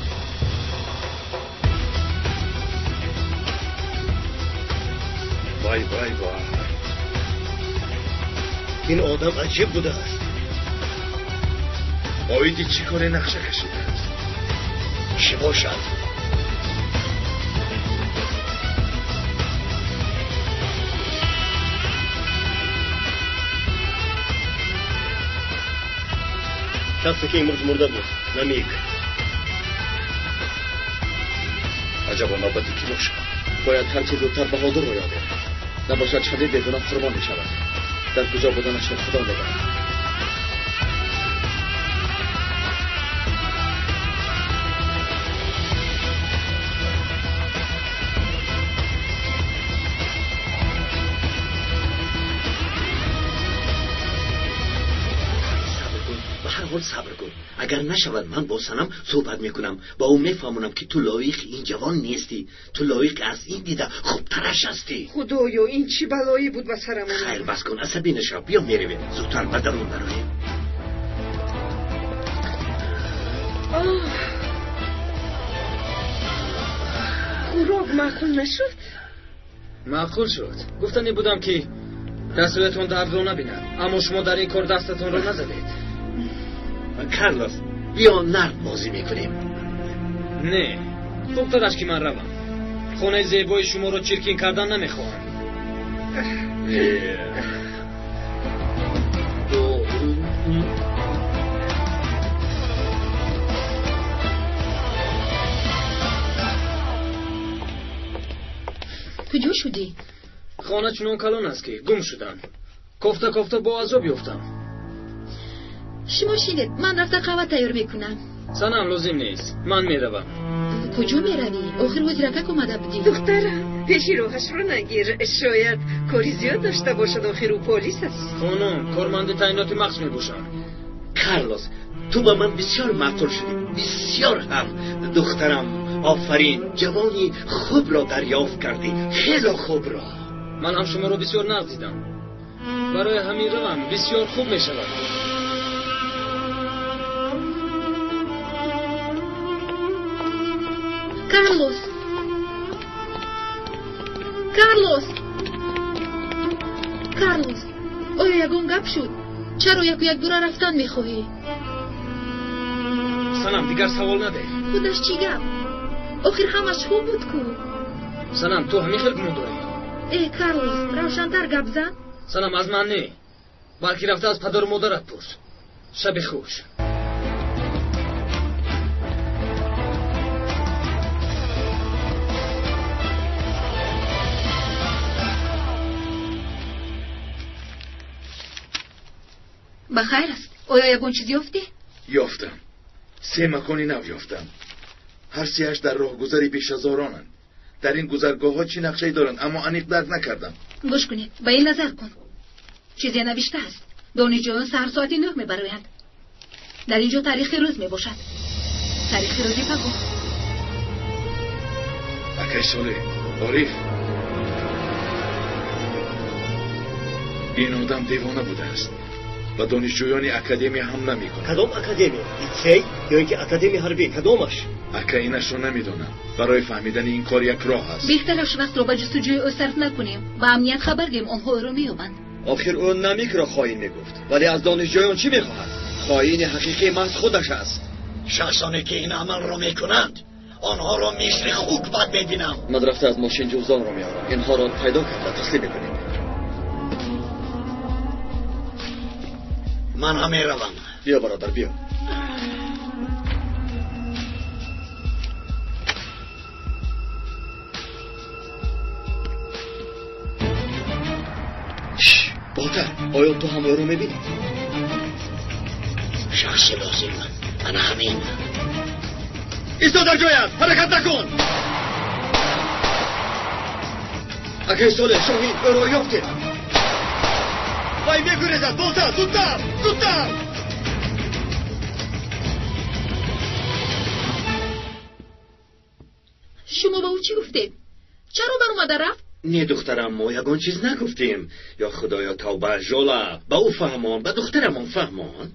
Вай, вай, вай. Ин одам аҷиб будааст. Оиди чӣ коре нақша кашидааст? Чӣ бошад? Шахсе ки имрӯз мурда буд, Намик. Аҷабо навбати кӣ бошад? Бояд ҳарчи зудтар Баҳодурро ёбем. Набошад шадид бегуноҳ қурбон мешавад. Дар куҷо буданашро Худо медонад. Сабр кун, ба ҳар ҳол сабр кун. Агар нашавад, ман бо Санам суҳбат мекунам. Ба ӯ мефаҳмонам ки ту лоиқи ин ҷавон нестӣ. Ту лоиқи аз ин дида хубтараш ҳастӣ. Худоё, ин чӣ балое буд ба сарам омад? Хайр, бас кун, асабӣ нашав. Биё меравем. Зудтар ба дарун бароем. Хӯрок маъқул нашуд? Маъқул шуд. Гуфтанӣ будам ки дастҳоятон дардро набинад, аммо шумо дар ин кор дастатонро назадед. Карлос, биё нард бозӣ мекунем. Не, хубтараш ки ман равам. Хонаи зебои шуморо чиркин кардан намехоҳам. Куҷо шудӣ? Хона чунон калон аст ки гум шудам. Кофта кофта бо азоб ёфтам. Шумо шинед, ман рафта қаҳва тайёр мекунам. Санам лозим нест, ман меравам. Куҷо меравӣ? Охир ҳозиракак омада будӣ. Духтарам, пеши роҳашро нагир. Шояд кори зиёд дошта бошад, охир ӯ полис аст. Хонум, корманди таъиноти махсус мебошам. Карлос, ту ба ман бисёр маъқул шудӣ. Бисёр ҳам. Духтарам, офарин, ҷавони хубро дарёфт кардӣ. Хело хубро. Ман ҳам шуморо бисёр нағз дидам. Барои ҳамин равам бисёр хуб мешавад. Карлос! Карлос! Карлос, оё ягон гап шуд? Чаро яку як дура рафтан мехоҳӣ? Санам, дигар савол надеҳ. Худаш чӣ гап? Охир ҳамаш хуб буд ку. Санам, ту ҳамин хел гумон дорӣ? Э, Карлос, равшантар гап зан. Санам, аз ман не, балки рафта аз падару модарат пурс. Шаби хуш. Ба хайр аст? Оё ягон чиз ёфтӣ? Ёфтам. Се макони нав ёфтам. Ҳар сеаш дар роҳгузари бешазоронанд. Дар ин гузаргоҳҳо чӣ нақшае доранд, аммо аниқ дарк накардам. Гӯш кунед, ба ин назар кун. Чизе навиштааст. Донишҷӯён саҳар соати 9 мебароянд. Дар ин ҷо таърихи рӯз мебошад. Таърихи рӯзи пагоҳ. Акай Солеҳ, Ориф, ин одам девона будааст. Ба донишҷӯёни академия ҳамла мекунад. Кадом академия? Литсей ё ин ки академияи ҳарбӣ? Кадомаш? Ака, инашро намедонам. Барои фаҳмидани ин кор як роҳ аст. Беҳтараш вақтро ба ҷустуҷӯи ӯ сарф накунем. Ба амният хабар диҳем, онҳо ӯро меёбанд. Охир ӯ намикро хоин мегуфт, вале аз донишҷӯён чӣ мехоҳад? Хоини ҳақиқӣ маҳз худаш аст. Шахсоне ки ин амалро мекунанд, онҳоро мисли хук бад мебинам. Ман рафта аз мошин ҷуздонро меорам. Инҳоро пайдо карда таслим мекунем. Ман ҳам меравам. Биё бародар, биё. Ботар, оё ту ҳам ӯро мебинӣ? Шахси лозим ана ҳамин. Исто дар ҷоят, ҳаракат накун. Акай Солеҳ, Шоҳин, ӯро ёфтем. Вай мегурезад, Болтар, зудтар, зудтар! Шумо ба ӯ чӣ гуфтед? Чаро баромада рафт? Не, духтарам, мо ягон чиз нагуфтем. Ё худоё, тавба, Жола, ба ӯ фаҳмон, ба духтарамон фаҳмон.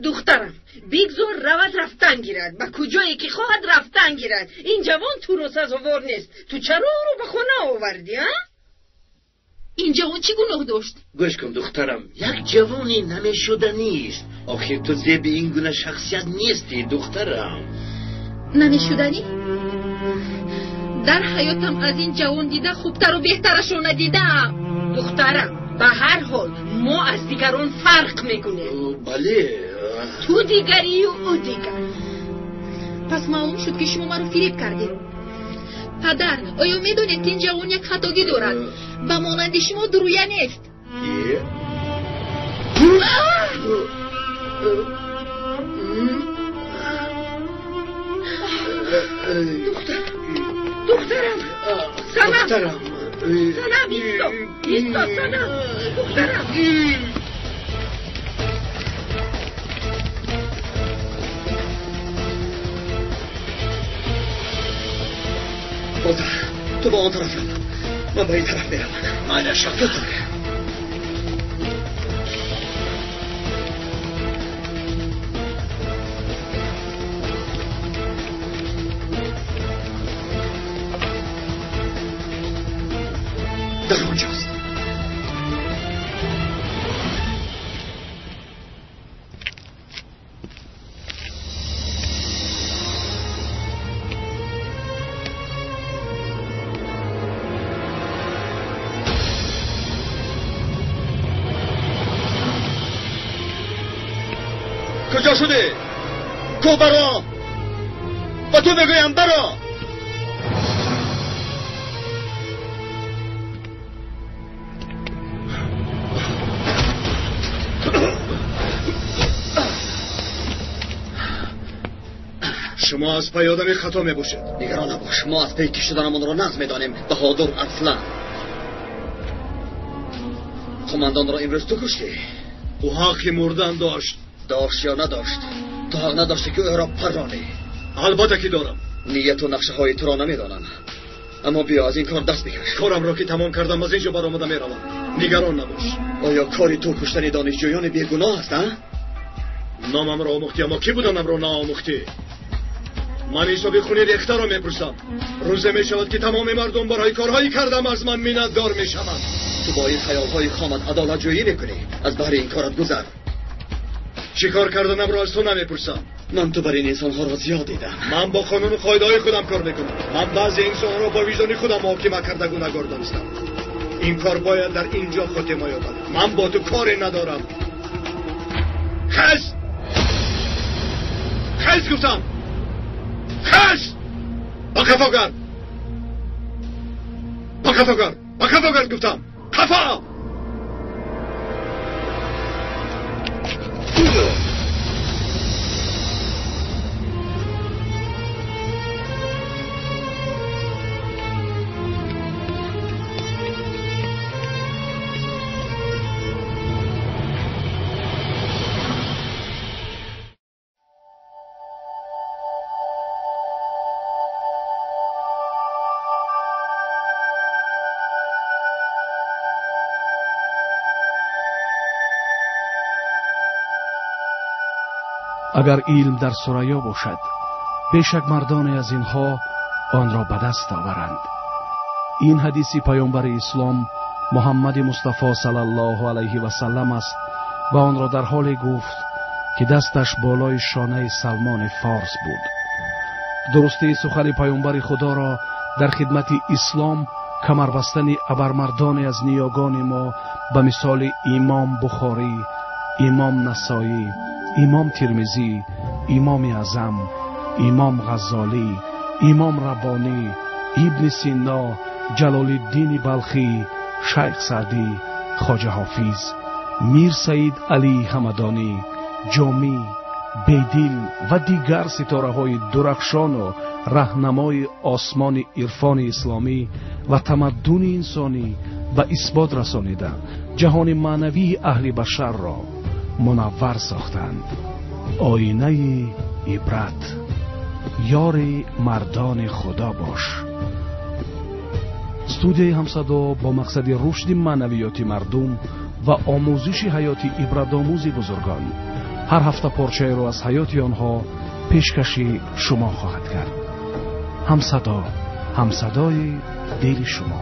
Духтарам, бигзор равад, рафтан гирад. Ба куҷое ки хоҳад рафтан гирад. Ин ҷавон туро сазовор нест. Ту чаро ӯро ба хона овардӣ, а? Ин ҷавон чӣ гуноҳ дошт? Гӯш кун, духтарам, як ҷавоне намешуданист. Охир ту зеби ин гуна шахсият нестӣ, духтарам. Намешуданӣ? Дар ҳаётам аз ин ҷавон дида хубтару беҳтарашро надидаам. Духтарам, ба ҳар ҳол мо аз дигарон фарқ мекунем. Бале. Ту дигарию ӯ дигар. Пас маълум шуд, ки шумо маро фиреб кардед. Падар, оё медонед, ки ин ҷавон як хатогӣ дорад? Ба монанди шумо дурӯя нест. Духтарам, Санам, Санам, исто, исто, Санам, духтарам. Болтар, ту ба он тараф рав, ман ба ин тараф меравам. Майнаша. Зудтар. Дар онҷост. کجا شده؟ کو برا؟ با تو میگویم برا. Шумо аз пай одами хато мебошед. Нигарон набош, мо аз пай ки шуданамонро нағз медонем. Баҳодур Арслан, қумандонро имрӯз ту куштӣ. Ӯ ҳаққи мурдан дошт. Дошт ё надошт, ту ҳақ надоштӣ, ки ӯро парронӣ. Албатта ки дорам. Нияту нақшаҳои туро намедонам, аммо биё аз ин кор даст бикаш. Корамро ки тамом кардам, аз ин ҷо баромада меравам. Нигарон набош. Оё кори ту куштани донишҷӯёни бегуноҳ аст, а? Номамро омӯхтӣ, аммо кӣ буданамро наомӯхтӣ. Ман ҳисоби хуни рехтаро мепурсам. Рӯзе мешавад ки тамоми мардум барои корҳое кардам аз ман миннатдор мешаванд. Ту бо ин хаёлҳои хомат адолатҷӯӣ мекунӣ. Аз баҳри ин корат гузар. Чӣ кор карданамро аз ту намепурсам. Ман ту бар ин инсонҳоро зиёд дидам. Ман бо қонуну қоидаҳои худам кор мекунам. Ман баъзе инсонҳоро бо виҷдони худам муҳокима карда гунаҳгор донистам. Ин кор бояд дар ин ҷо хотима ёбад. Ман бо ту коре надорам. Хез! Хез гуфтам! Хез! Ба қафо гард! Ба қафо гард! Ба қафо гард гуфтам! Қафо! Агар илм дар Сурайё бошад, бешак мардоне аз инҳо онро ба даст оваранд. Ин ҳадиси паёмбари ислом Муҳаммади Мустафо саллаллоҳу алайҳи васаллам аст ва онро дар ҳоле гуфт, ки дасташ болои шонаи Салмони Форс буд. Дурустии сухани паёмбари Худоро дар хидмати ислом камарбастани абармардоне аз ниёгони мо ба мисоли Имом Бухорӣ, Имом Насоӣ, Имом Тирмизӣ, Имоми Аъзам, Имом Ғаззолӣ, Имом Раббонӣ, Ибни Сино, Ҷалолиддини Балхӣ, Шайх Саъдӣ, Хоҷа Ҳофиз, Мир Саид Алӣ Ҳамадонӣ, Ҷомӣ, Бедил ва дигар ситораҳои дурахшону раҳнамои осмони ирфони исломӣ ва тамаддуни инсонӣ ба исбот расонида ҷаҳони маънавии аҳли башарро мунаввар сохтанд. Оинаи ибрат, ёри мардони Худо бош. Студияи Ҳамсадо бо мақсади рушди маънавиёти мардум ва омӯзиши ҳаёти ибратомӯзи бузургон ҳар ҳафта порчаеро аз ҳаёти онҳо пешкаши шумо хоҳад кард. Ҳамсадо, ҳамсадои дили шумо.